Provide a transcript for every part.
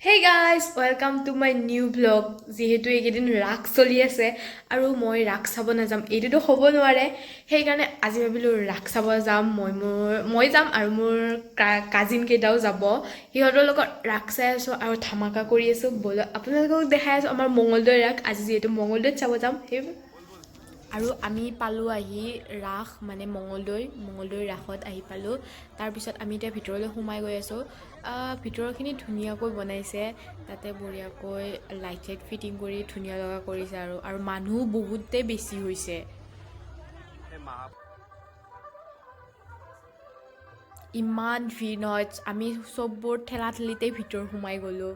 Hey guys, welcome to my new vlog. যিহেতু এইকেইদিন ৰাস চলি আছে আৰু মই ৰাস চাব নাযাম এইটোতো হ'ব নোৱাৰে, সেইকাৰণে আজি ভাবিলোঁ ৰাস চাব যাম। মই যাম আৰু মোৰ কাজিন কেইটাও যাব, সিহঁতৰ লগত ৰাস চাই আছোঁ আৰু ধামাকা কৰি আছোঁ। ব'লক আপোনালোকক দেখাই আছোঁ আমাৰ মঙলদৈ ৰাস। আজি যিহেতু মঙলদৈত চাব যাম সেই আৰু আমি পালোঁ আহি ৰাস মানে মঙলদৈ ৰাসত আহি পালোঁ। তাৰপিছত আমি এতিয়া ভিতৰলৈ সোমাই গৈ আছোঁ। ভিতৰখিনি ধুনীয়াকৈ বনাইছে, তাতে বঢ়িয়াকৈ লাইট চাইট ফিটিং কৰি ধুনীয়া লগা কৰিছে আৰু আৰু মানুহ বহুতেই বেছি হৈছে। ইমান ভিৰ নহয়, আমি চববোৰ ঠেলা ঠেলিতেই ভিতৰ সোমাই গ'লোঁ।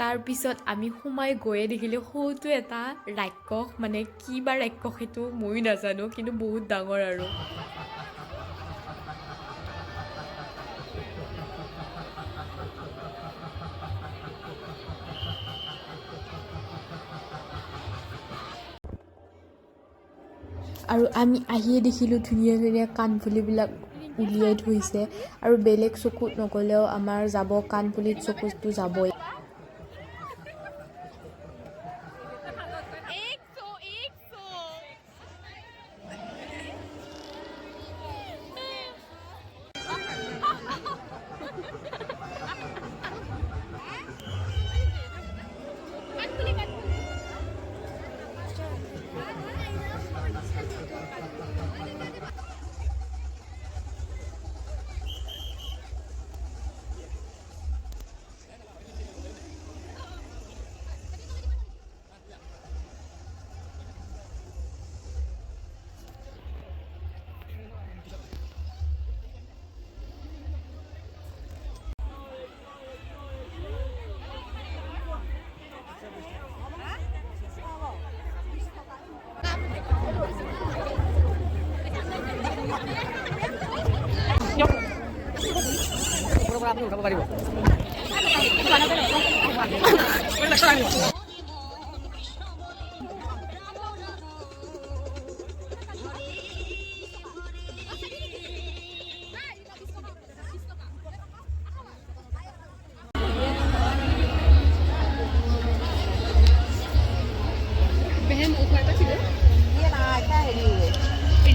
তাৰপিছত আমি সোমাই গৈয়ে দেখিলোঁ সৰুটো এটা ৰাক্ষস, মানে কি বা ৰাক্ষস সেইটো ময়ো নাজানো, কিন্তু বহুত ডাঙৰ। আৰু আৰু আমি আহিয়ে দেখিলোঁ ধুনীয়া ধুনীয়া কাণফুলিবিলাক উলিয়াই থৈছে আৰু বেলেগ চকুত নগ'লেও আমাৰ যাব কাণফুলিত চকুটো যাবই।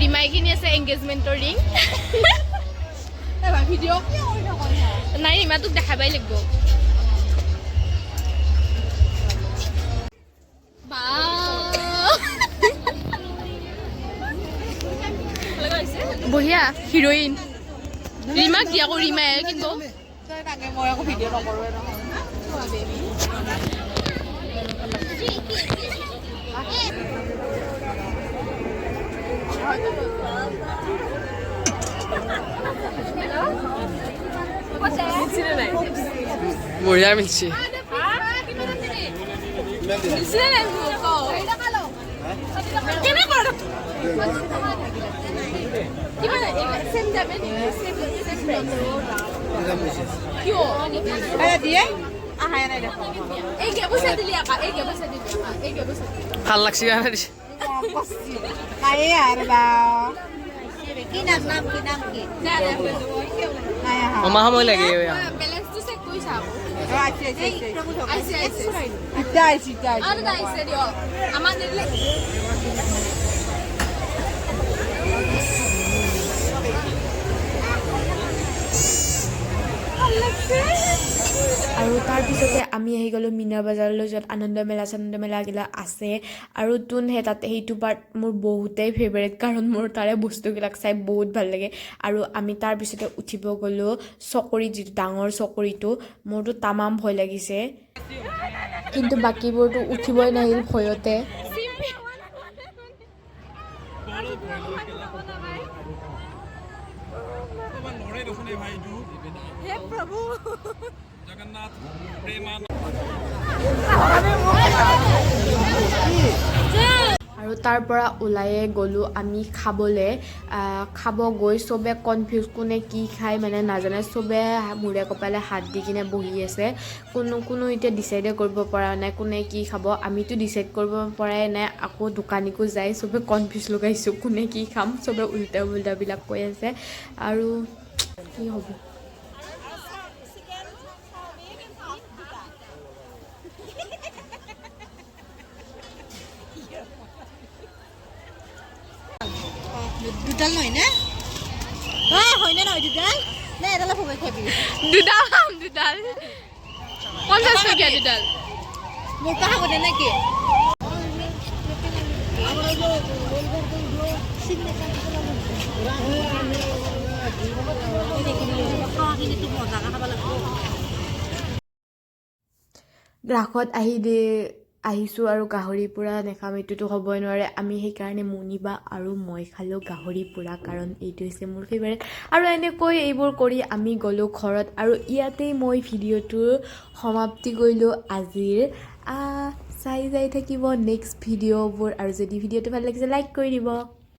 ৰিমাই কিনি আছে এংগেজমেণ্টৰ ৰিং। নাই ৰিমা, তোক দেখাবাই লাগিব। বঢ়িয়া হিৰইন ৰিমাক দিয়া আকৌ ৰিমাই কিনিব। বঢ়িয়া মিলছি। ভাল লাগছি কাৰণে দিছে। মামা সময় লাগে। আৰু তাৰপিছতে আমি আহি গ'লোঁ মীনা বজাৰলৈ, য'ত আনন্দ মেলা চানন্দ মেলাগিলা আছে। আৰু তোন সেই তাতে সেইটো পাৰ্ট মোৰ বহুতেই ফেভাৰেট, কাৰণ মোৰ তাৰে বস্তুবিলাক চাই বহুত ভাল লাগে। আৰু আমি তাৰপিছতে উঠিব গ'লোঁ চকৰি, যিটো ডাঙৰ চকৰিটো। মোৰতো তামাম ভয় লাগিছে, কিন্তু বাকীবোৰতো উঠিবই নাহিল ভয়তে। আৰু তাৰ পৰা ওলায়ে গ'লোঁ আমি খাবলৈ। খাব গৈ চবে কনফিউজ, কোনে কি খায় মানে নাজানে। চবে মূৰে কপালে হাত দি কিনে বহি আছে, কোনো কোনো এতিয়া ডিচাইডে কৰিব পৰা নাই কোনে কি খাব। আমিতো ডিচাইড কৰিব পৰাই নাই, আকৌ দোকানীকো যাই চবে কনফিউজ লগাইছোঁ কোনে কি খাম। চবে উল্টা উল্টাবিলাক কৈ আছে আৰু কি হ'ব। দুডাল নহয় নে? ঐ, হয়নে নহয় দুডাল নে এডালে ভগাই খাবি? দুডাল খাম, দুডাল 50 টকীয়া দুডাল। মোৰ পৰা খাব দে নেকি? খাৱাখিনিতো মজাকে খাব লাগিব। ৰাসত আহি দে আহিছোঁ আৰু গাহৰি পোৰা নাখাম, এইটোতো হ'বই নোৱাৰে। আমি সেইকাৰণে মুনিবা আৰু মই খালোঁ গাহৰি পোৰা, কাৰণ এইটো হৈছে মোৰ ফেভাৰেট। আৰু এনেকৈ এইবোৰ কৰি আমি গ'লোঁ ঘৰত আৰু ইয়াতেই মই ভিডিঅ'টোৰ সমাপ্তি কৰিলোঁ আজিৰ। চাই যাই থাকিব নেক্সট ভিডিঅ'বোৰ আৰু যদি ভিডিঅ'টো ভাল লাগিছে, লাইক কৰি দিব।